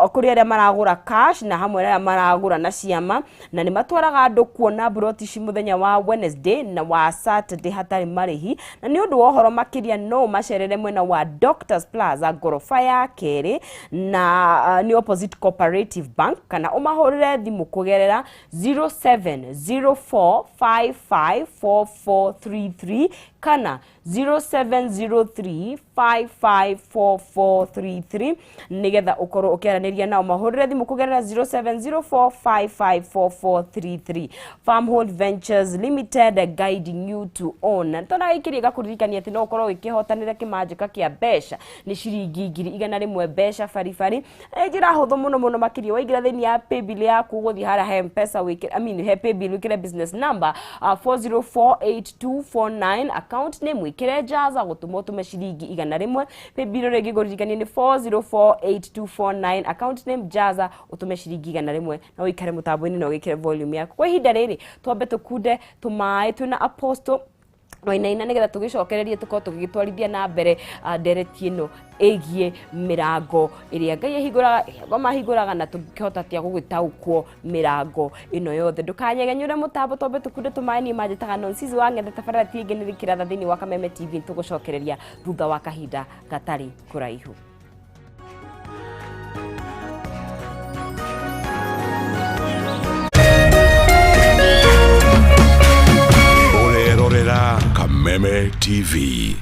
kũrĩ arĩa maragũra cash na hamwe na arĩa maragũra na ciama, na nĩ matwaraga andũ kuona buroti ici mũthenya wa Wednesday na wa Saturday hatarĩ marĩhi. Na nĩ ũndũ wa ũhoro makĩria no ũmacerere mwena wa Doctors Plaza ngoroba ya kerĩ na nĩ opposite Cooperative Bank, kana ũmahũrĩre thimũ kũgerera 0704554433. Kana 0703 554433 nigetha ukorwo ukiaraniria nao. Mahurire thimu kugerera 0704554433. Farmhold Ventures Limited, guiding you to own. Tona ikirie gakuririkania ati no ukorwo ukihotanira kimanjika kia mbeca ni ciringi 100,000 mbeca baribari. Njira huthu muno muno makiria waingira thiini ya paybill yaku guthii haria he Mpesa wikire, I mean he paybill wikire business number 4048249, account name wikire Jaza, gutuma utume ciringi 100. Paybill ringi nguririkania ni 4048249, account name Jaza, utume ciringi 100 na wikare mutambo-ini na wikire volume yaku. Kwa ihinda riri twambe tukunde tumaĩ twina Apostle Wainaina nigetha tugicokererie tukorwo tugigitwarithia na mbere ndereti ĩno ĩgiĩ mĩrango ĩrĩa Ngai ahingũraga, ĩrĩa ngoma ahingũraga, na tũngĩhota atĩa gũgĩtaũkwo mĩrango ĩno yothe. Ndũkanyegenyũre mũtambo, twambe tũkunde tũmaĩ. Niĩ manjĩtaga Nonsizi wa Ng'ethe, tabarĩra ti ĩngĩ nĩ kĩratha thĩinĩ wa Kameme TV. Tũgũcokereria thutha wa kahinda gatarĩ kũraihu. Ũrerorera Kameme TV.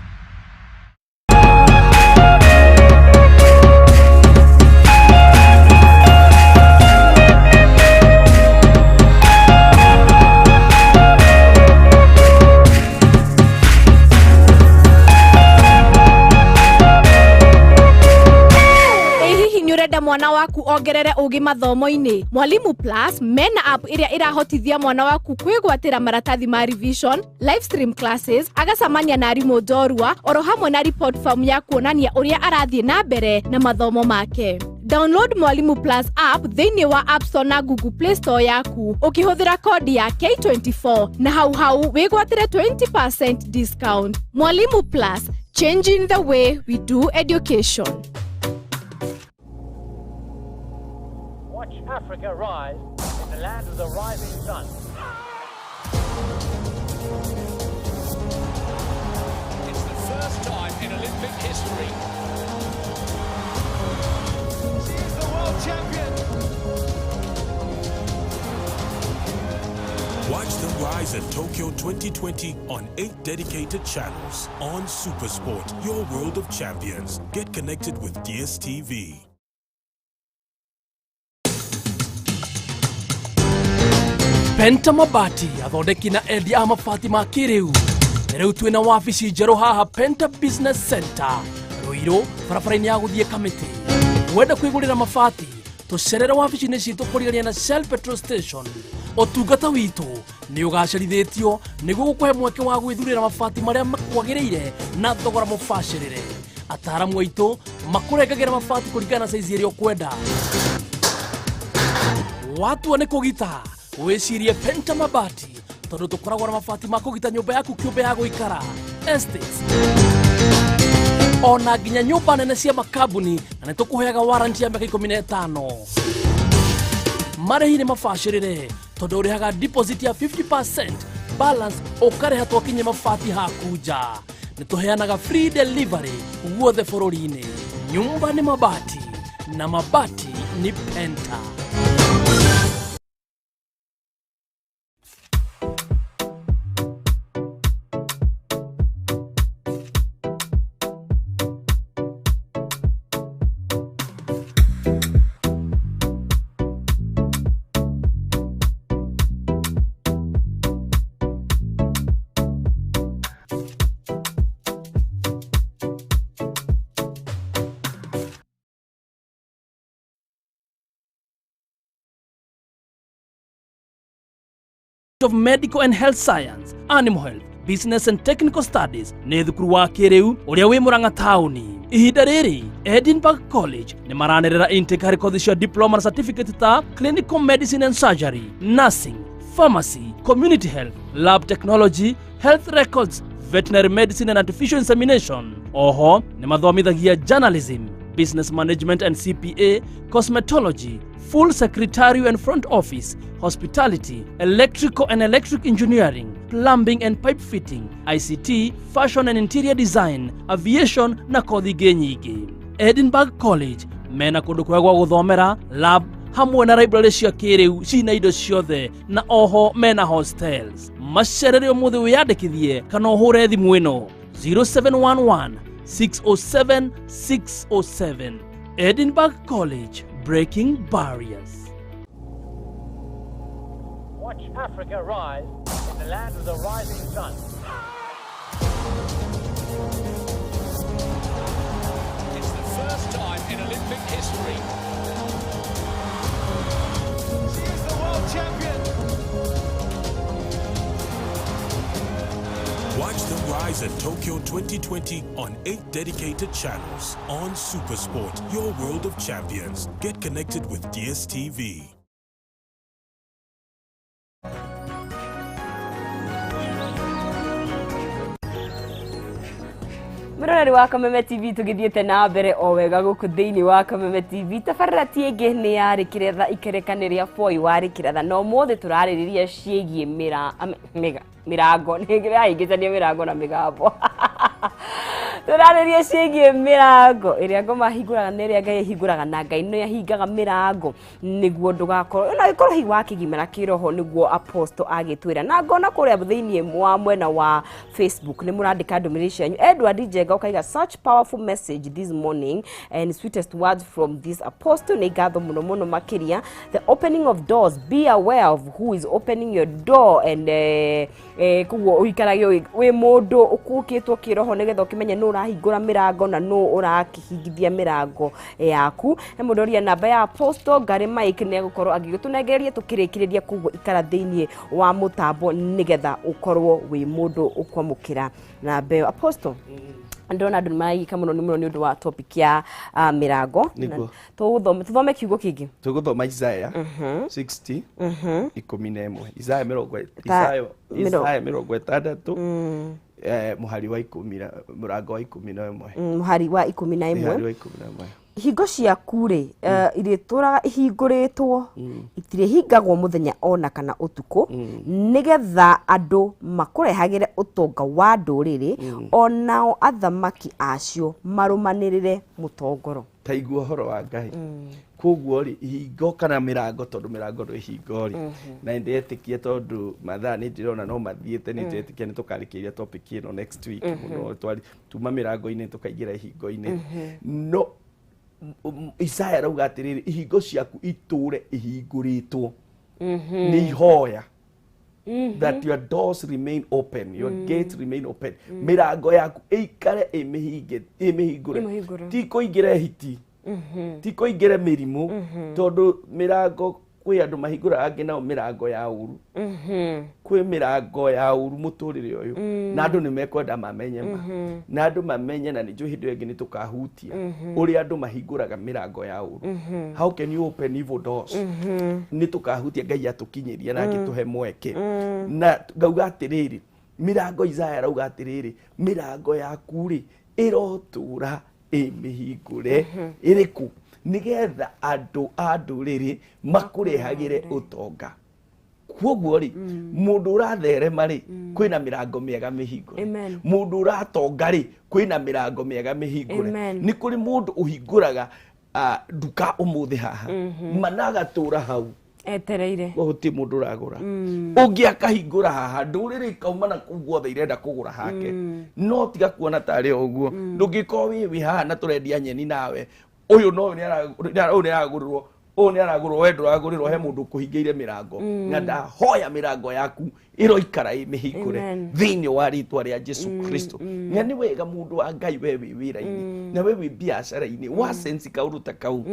Ĩ hihi nĩ ũrenda mwana waku ongerere ũgĩ mathomo-inĩ? Mwalimu Plus mena app ĩrĩa ĩrahotithia mwana waku kwĩgwatĩra maratathi ma revision, live stream classes, agacamania na arimũ njorua, oro hamwe na report form ya kuonania ũrĩa arathiĩ na mbere na mathomo make. Download Mwalimu Plus app thĩinĩ wa App Store na Google Play Store yaku ũkĩhũthĩra kodi ya K24 na hau hau wĩgwatĩre 20% discount. Mwalimu Plus, changing the way we do education. Watch Africa rise in the land of the rising sun. It's the first time in Olympic history. She is the world champion. Watch the rise at Tokyo 2020 on 8 dedicated channels on Supersport, your world of champions. Get connected with DSTV. Penta Mabati, athondeki na endia a mabati ma kĩrĩu. Rĩu twĩna wabici njerũ haha Penta Business Center, Ruiru, barabara-inĩ ya gũthiĩ Kamĩtĩ. Wenda kwĩgũrĩra mabati, tũcerere wabici-inĩ citũ kũrigania na Shell Petrol Station. Ũtungata witũ nĩ ũgacĩrithĩtio nĩguo gũkũhe mweke wa gwĩthurĩra mabati marĩa makwagĩrĩire na thogora mũbacĩrĩre. Ataaramu aitũ makũrengagĩra mabati kũringana na saizi ĩrĩa ũkwenda. Watua nĩ kũgita, wĩcirie Penta Mabati, tondũ tũkoragwo na mabati ma kũgita nyũmba yaku kĩũmbe ya gũikara, estates, ona nginya nyũmba nene cia makambuni, na nĩ tũkũheaga warranty ya mĩaka 15. Marĩhi nĩ mabacĩrĩre tondũ ũrĩhaga deposit ya 50%, balance ũkarĩha twakinyia mabati haku nja. Nĩ tũheanaga free delivery guothe bũrũri-inĩ. Nyumba nĩ mabati na mabati ni Penta. Of Medical and Health Science, Animal Health, Business and Technical Studies nĩ thukuru wa kĩrĩu ũrĩa wĩ Murang'a taũni. Ihinda rĩrĩ Edinburgh College nĩ maranĩrĩra intake harĩ kothi cia diploma na certificate ta Clinical Medicine and Surgery, Nursing, Pharmacy, Community Health, Lab Technology, Health Records, Veterinary Medicine and Artificial Insemination. Oho nĩ mathomithagia Journalism, Business Management and CPA, Cosmetology, Full Secretarial and Front Office, Hospitality, Electrical and Electric Engineering, Plumbing and Pipe Fitting, ICT, Fashion and Interior Design, Aviation na kothi ingĩ nyingĩ. Edinburgh College mena kũndũ kwega gwa gũthomera, lab, Hamwe na library cia kĩrĩu cina indo ciothe na oho mena hostels. Macerere ũmũthĩ wĩyandĩkithie kana ũhũre thimũ ĩno 0711 607 607. Edinburgh College, breaking barriers. Watch Africa rise in the land of the rising sun. It's the first time in Olympic history. She is the world champion. Watch them rise at Tokyo 2020 on 8 dedicated channels on Supersport, your world of champions. Get connected with DSTV. Mwiroreri wa Kameme TV tugithiete na mbere o wega guku thiini wa Kameme TV tabarĩra ti ĩngĩ nĩ yarĩ kĩretha ikerekane rĩa boy warĩ kĩretha no ũmũthĩ tũrarĩrĩria ciĩgiĩ mĩrango nĩngĩrahĩngĩcania mĩrango na mĩgambo tũrarĩrĩria ciĩgiĩ mĩrango ĩrĩa ngoma hingũraga na ĩrĩa Ngai ahingũraga na Ngai nĩ ahingaga mĩrango nĩguo ndũgakorwo ona ĩkorwo hihi wakĩgimara kĩroho nĩguo apostle agĩtwĩra na ngona kũrĩa thĩinĩ wa mwena wa Facebook nĩ mũrandĩka ndũmĩrĩri cianyu. Edward Njenga ũkaiga such powerful message this morning and sweetest words from this apostle nĩ ngatho mũno mũno makĩria. The opening of doors, be aware of who is opening your door and koguo ũikarage wĩ mũndũ ũkũkĩtwo kĩroho nĩgetha ũkĩmenye nũ ũrahingũra mĩrango na nũ ũrakĩhingithia mĩrango yaku. He mũndũ ũria namba ya apostle Gary Mike nĩ egũkorwo agĩgĩtũnengereria tũkĩrĩkĩrĩria, koguo ikara thĩinĩ wa mũtambo nĩgetha ũkorwo wĩ mũndũ ũkwamũkĩra namba ĩyo. Apostle, ndĩrona andũ nĩmaragika mũno mũno nĩ ũndũ wa topic ya mĩrango. Tũthome kiugo kĩngĩ. Tũgũthoma Isaiah 60 11. Isaiah 60 mũhari wa 10 mũrango wa 11. Mũhari wa 11. Hingo ciaku rĩ irĩtũraga ihingũrĩtwo itirĩhingagwo mũthenya ona kana ũtukũ nĩgetha andũ makũrehagĩre ũtonga wa ndũrĩrĩ onao athamaki acio marũmanĩrĩre mũtongoro. Ta igua ũhoro wa Ngai. Koguo rĩ ihingo kana mĩrango tondũ mĩrango ndũ ihingo rĩ na ndĩretĩkia tondũ mathaa nĩ ndĩrona no mathiĩte nĩ ndĩretĩkia nĩ tũkarĩkĩria topic ĩno next week mũno twari tuma mĩrango-inĩ tũkaingĩra ihingo-inĩ. No Isaiah arauga atĩrĩrĩ ihingo ciaku itũre ihingũrĩtwo nĩ ihoya that your doors remain open, your gates remain open. Mĩrango yaku ĩikare ĩmĩhingũre, ti kũingĩra hiti, ti kũingĩra mĩrimũ, tondũ mĩrango kwĩ andũ mahingũraga angĩ nao mĩrango ya ũru. Kwĩ mĩrango ya ũru mũtũrĩre ũyũ na andũ nĩ mekwenda mamenye ma na andũ mamenye na nĩ njũĩ hĩndĩ ĩyo ĩngĩ nĩ tũkahutia ũrĩa andũ mahingũraga mĩrango ya ũru. How can you open evil doors? Nĩ tũkahutia Ngai atũkinyĩria na agĩtũhe mweke. Na ngauga atĩrĩrĩ mĩrango Isaiah arauga atĩrĩrĩ mĩrango yaku rĩ ĩrotũra ĩmĩhingũre ĩrĩkũ nĩgetha andũ a ndũrĩrĩ makũrehagĩre ũtonga. Koguo rĩ mũndũ ũratherema rĩ kwĩna mĩrango mĩega mĩhingũre, mũndũ ũratonga rĩ kwĩna mĩrango mĩega mĩhingũre. Nĩ kũrĩ mũndũ ũhingũraga nduka ũmũthĩ haha managatũra hau etereire gũtirĩ mũndũ ũragũra, ũngĩ akahingũra haha ndũrĩrĩ ikauma na kũu guothe irenda kũgũra hake. No tiga kuona tarĩ o ũguo ndũngĩkorwo wĩ haha na tũrendia nyeni nawe ũyũ no nĩ aragũrĩrwo ũyũ nĩ aragũrwo we ndũragũrĩrwo he mũndũ ũkũhingĩire mĩrango. Na ndahoya mĩrango yaku ĩroikara ĩmĩhingũre thĩinĩ wa rĩtwa rĩa Jesu Kristo. Na nĩ wega mũndũ wa Ngai we wĩ wĩra-inĩ na we wĩ biacara-inĩ wa sense kaũndũ ta kau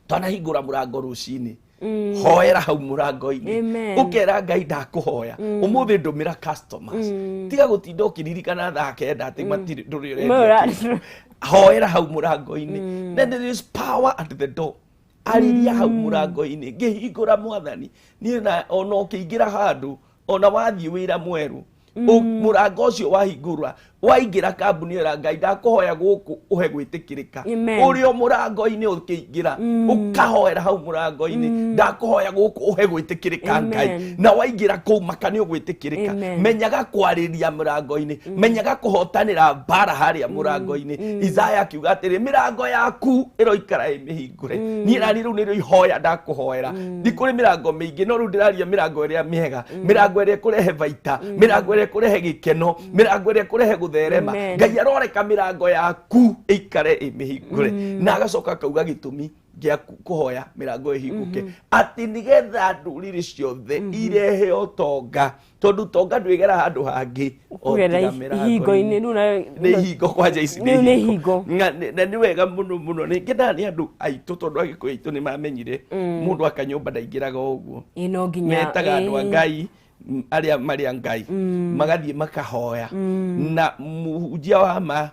twanahingũra mũrango rũcinĩ hoera hau mũrango-inĩ ũkera Ngai ndakũhoya ũmũthĩ ndũmĩra customers tiga gũtinda ũkĩririkana thaa kenda atĩ matirĩ ndũrĩ ũrendia. Hoera hau mũrango-inĩ. Then there is power at the door. Arĩria hau mũrango-inĩ ngĩhingũra mwathani niĩ na ona ũkĩingĩra handũ ona wathiĩ wĩra mwerũ mũrango ũcio wahingũra Waingĩra kambuni ĩyo Ngai ndakũhoya gũkũ ũhe gwĩtĩkĩrĩka. Ũrĩ o mũrango-inĩ ũkĩingĩra ũkahoera hau mũrango-inĩ ndakũhoya gũkũ ũhe gwĩtĩkĩrĩka Ngai. Na waingĩra kũu maka nĩ ũgwĩtĩkĩrĩka. Menyaga kwarĩria mũrango-inĩ, menyaga kũhotanĩra mbara harĩa mũrango-inĩ. Isaya akiuga atĩrĩ, mĩrango yaku ĩroikara ĩ mĩhingũre. Niĩ nani rĩu nĩrĩo ihoya ndakũhoera. Nĩ kũrĩ mĩrango mĩingĩ no rĩu ndĩraria mĩrango ĩrĩa mĩega, mĩrango ĩrĩa ĩkũrehe baita, mĩrango ĩrĩa ĩkũrehe gĩkeno, mĩrango ĩrĩa ĩkũrehe gũtherema. Ngai aroreka mĩrango yaku ĩikare ĩ mĩhingũre. Na agacoka akauga gĩtũmi gĩa kũhoya mĩrango ĩhingũke atĩ nĩgetha ndũrĩrĩ ciothe irehe ũtonga, tondũ ũtonga ndwĩgera handũ hangĩ o tiga mĩrango-inĩ. Nĩ ihingo kwanja ici nĩ ihingo. Na nĩ wega mũno mũno nĩ ngendaga nĩ andũ aitũ tondũ Agĩkũyũ aitũ nĩ mamenyire mũndũ aka nyũmba ndaingĩraga o ũguo. Metaga andũ a Ngai arĩa marĩ a Ngai magathiĩ makahoya na mũhunjia wa ma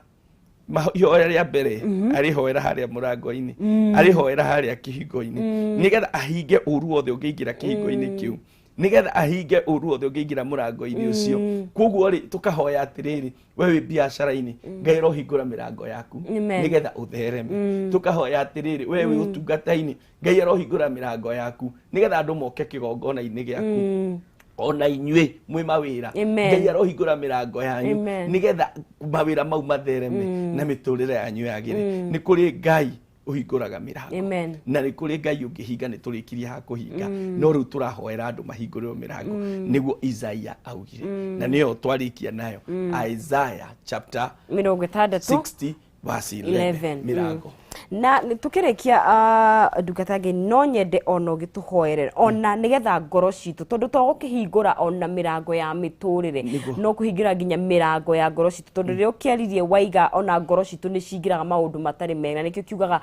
ihoya rĩa mbere arĩhoera harĩa mũrango-inĩ, arĩhoera harĩa kĩhingo-inĩ nĩgetha ahinge ũru wothe ũngĩingĩra kĩhingo-inĩ kĩu, nĩgetha ahinge ũru wothe ũngĩingĩra mũrango-inĩ ũcio. Koguo rĩ tũkahoya atĩrĩrĩ, we wĩ biacara-inĩ Ngai arohingũra mĩrango yaku nĩgetha ũthereme. Tũkahoya atĩrĩrĩ, we wĩ ũtungata-inĩ Ngai arohingũra mĩrango yaku nĩgetha andũ moke kĩgongona-inĩ gĩaku. Ona inyuĩ mwĩ mawĩra Ngai arohingũra mĩrango yanyu nĩgetha mawĩra mau mathereme na mĩtũrĩre yanyu yagĩre. Nĩ kũrĩ Ngai ũhingũraga mĩrango na nĩ kũrĩ Ngai ũngĩhinga, nĩ tũrĩkirie ha kũhinga, no rĩu tũrahoera andũ mahingũrĩrwo mĩrango nĩguo Isaiah augire, na nĩyo twarĩkia nayo Isaiah chapter 60 verse 11 mĩrango. Na tukĩrĩkia ndungata ngĩ no nyende ona ũgĩtũhoerere ona nĩgetha ngoro citũ, tondũ to gũkĩhingũra ona mĩrango ya mĩtũrĩre no kũhingũra nginya mĩrango ya ngoro citũ, tondũ rĩrĩa ũkĩaririe waiga ona ngoro citũ nĩ cingĩraga maũndũ matarĩ mega, nĩkĩo kiugaga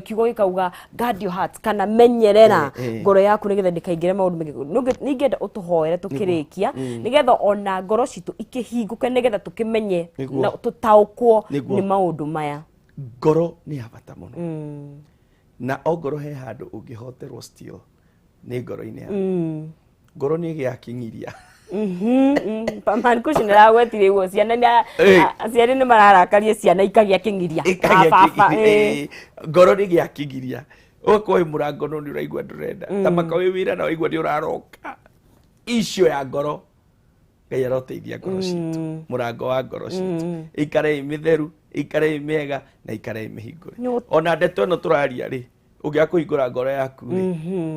kiugo gĩkauga guard your heart kana menyerera ngoro yaku nĩgetha ndĩkaingĩre maũndũ maingĩ. Ningĩenda ũtũhoere tũkĩrĩkia nĩgetha ona ngoro citũ ikĩhingũke nĩgetha tũkĩmenye na tũtaũkwo nĩ maũndũ maya. Ngoro nĩ ya bata mũno na o ngoro he handũ ũngĩhoterwo still nĩ ngoro-inĩ yaku. Ngoro nĩ ĩgĩaga kĩng'iria. Mariko ũcio nĩaragwetire ũguo ciana aciari nĩ mararakaria ciana ikagĩa kĩng'iria. Ngoro nĩ ĩgĩaga kĩng'iria, ũgakorwo wĩ mũrango no nĩ ũraigua ndũrenda, ta maka wĩ wĩra na waigua nĩ ũraroka icio ya ngoro. Ngai aroteithia ngoro citũ, mũrango wa ngoro citũ ĩikare ĩ mĩtheru, ĩikare ĩ mĩega na ĩikare ĩ mĩhingũre. Ona ndeto ĩno tũraria rĩ, ũngĩaga kũhingũra ngoro yaku rĩ,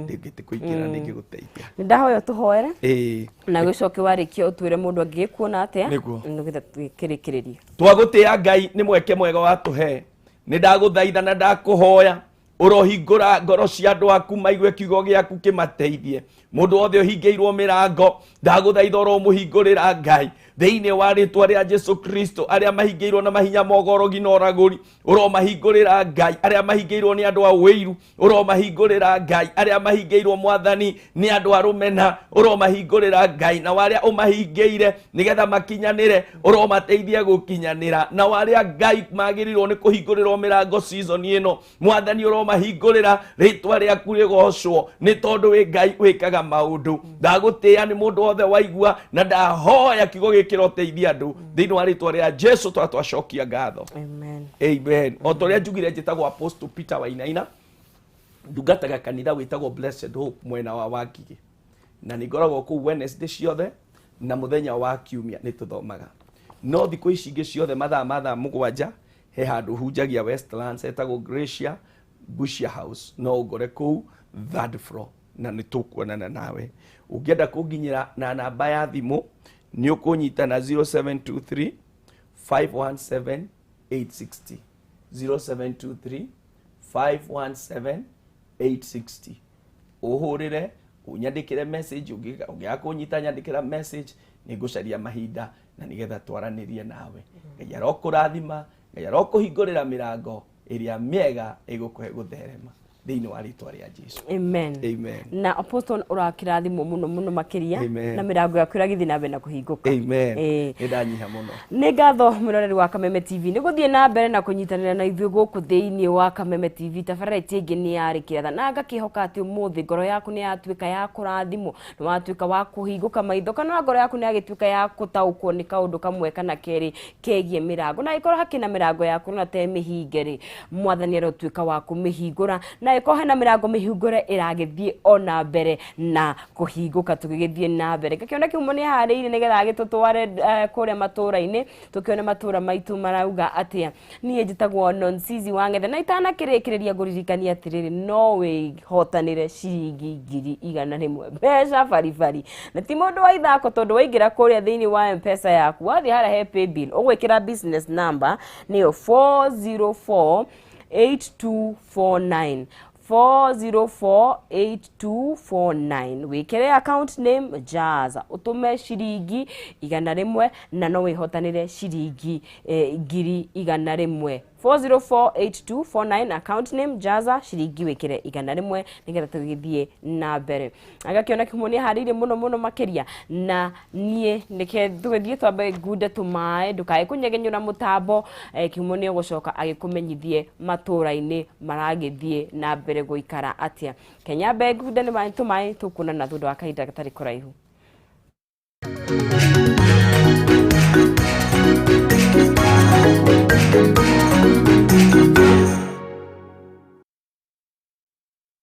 ndĩngĩte kũingĩra, ndĩngĩgũteithia. Nĩ ndahoya ũtũhoere na gũcoke warĩkia ũtwĩre mũndũ angĩgĩkuona atĩa nĩgetha twĩkĩrĩkĩrĩrie. Twagũtĩĩa Ngai nĩ mweke mwega watũhe, nĩ ndagũthaitha na ndakũhoya ũrohingũra ngoro cia andũ aku maigue kiugo gĩaku kĩmateithie. Mũndũ wothe ũhingĩirwo mĩrango ndagũthaitha ũromũhingũrĩra Ngai thĩinĩ wa rĩtwa rĩa Jesu Kristo. Arĩa mahingĩirwo na mahinya mogorogi na ũragũri ũromahingũrĩra Ngai. Arĩa mahingĩirwo nĩ andũ a ũiru ũromahingũrĩra Ngai. Arĩa mahingĩirwo Mwathani nĩ andũ a rũmena ũromahingũrĩra Ngai. Na arĩa ũmahingĩire nĩgetha makinyanĩre ũromateithia gũkinyanĩra. Na arĩa Ngai magĩrĩirwo nĩ kũhingũrĩrwo mĩrango season ĩno Mwathani ũromahingũrĩra, rĩtwa rĩaku rĩgocwo nĩ tondũ wĩ Ngai wĩkaga maũndũ. Ndagũtĩĩa nĩ mũndũ wothe waigua na ndahoya kiugo gĩkĩ kĩroteithia andũ thĩinĩ wa rĩtwa rĩa Jesu twacokia ngatho. Amen. Amen. O ta ũrĩa njugire njĩtagwo Apostle Peter Wainaina, ndungataga kanitha wĩtagwo Blessed Hope mwena wa Wangigĩ, na nĩ ngoragwo kũu Wednesday ciothe na mũthenya wa kiumia nĩ tũthomaga, no thikũ ici ingĩ ciothe mathaa ma thaa 7 he handũ hunjagia Westlands etagwo Gracia Busia House, no ũngore kũu third floor na nĩ tũkuonana nawe. Ũngĩenda kũnginyĩra na namba ya thimũ nĩ ũkũnyita na 0723 517 860, 0723 517 860. Ũhũrĩre ũnyandĩkĩre message, ũngĩaga kũnyita nyandĩkĩra message, nĩ ngũcaria mahinda na nĩgetha twaranĩrie nawe. Ngai arokũrathima, Ngai arokũhingũrĩra mĩrango ĩrĩa mĩega ĩgũkũhe gũtherema. Thĩinĩ wa rĩtwa rĩa Jesu. Amen. Amen. Na apostle, ũrakĩrathimwo mũno mũno makĩria. Amen. Na mĩrango yaku ĩragĩthiĩ na mbere na kũhingũka. Amen. Ĩĩ. Nĩ ndanyiha mũno. Nĩ ngatho, mwĩroreri wa Kameme TV, nĩ gũthiĩ na mbere na kũnyitanĩra na ithuĩ gũkũ thĩinĩ wa Kameme TV. Tabarĩra ĩtĩ ĩngĩ nĩ yarĩ kĩratha, na ngakĩhoka atĩ ũmũthĩ ngoro yaku nĩ yatuĩka ya kũrathimwo, nĩ watuĩka wa kũhingũka maitho, kana ngoro yaku nĩ yagĩtuĩka ya gũtaũkwo nĩ kaũndũ kamwe kana kerĩ kegiĩ mĩrango. Na ĩkorwo hakĩna mĩrango yaku na te mĩhinge rĩ, Mwathani arotuĩka wa kũmĩhingũra, na ĩkorwo hena mĩrango mĩhingũre ĩragĩthiĩ ona mbere na kũhingũka. Tũgĩgĩthiĩ na mbere, ngakĩona kĩhumo nĩ harĩirie nĩgetha agĩtũtware kũrĩa matũũra-inĩ, tũkĩone matũũra maitũ marauga atĩa. Niĩ njĩtagwo Nonsizi wa Ng'ethe, na itanakĩrĩkĩrĩria ngũririkania atĩrĩrĩ, no wĩhotanĩre ciringi 100,000, mbeca baribari, na ti mũndũ wa ithako, tondũ waingĩra kũrĩa thĩinĩ wa Mpesa yaku, wathiĩ harĩa he paybill, ũgwĩkĩra business number nĩyo 404 8249, 4048249, wĩkĩre account name Jaza, ũtũme ciringi 100, na no wĩhotanĩre ciringi 100,000. 4048249, account name Jaza, ciringi wĩkĩre 100, nĩgetha tũgĩthiĩ na mbere. Agakĩona kĩhumo nĩ harĩirie mũno mũno makĩria, na niĩ nĩke tũgĩthiĩ twambe ngunde tũmaĩ. Ndũkae kũnyegenyũra mũtambo. Kĩhumo nĩ egũcoka agĩkũmenyithie matũũra-inĩ maragĩthiĩ na mbere gũikara atĩa. Kenya mbe ngunde nĩ maĩ tũmaĩ, tũkuonana thutha wa kahinda gatarĩ kũraihu.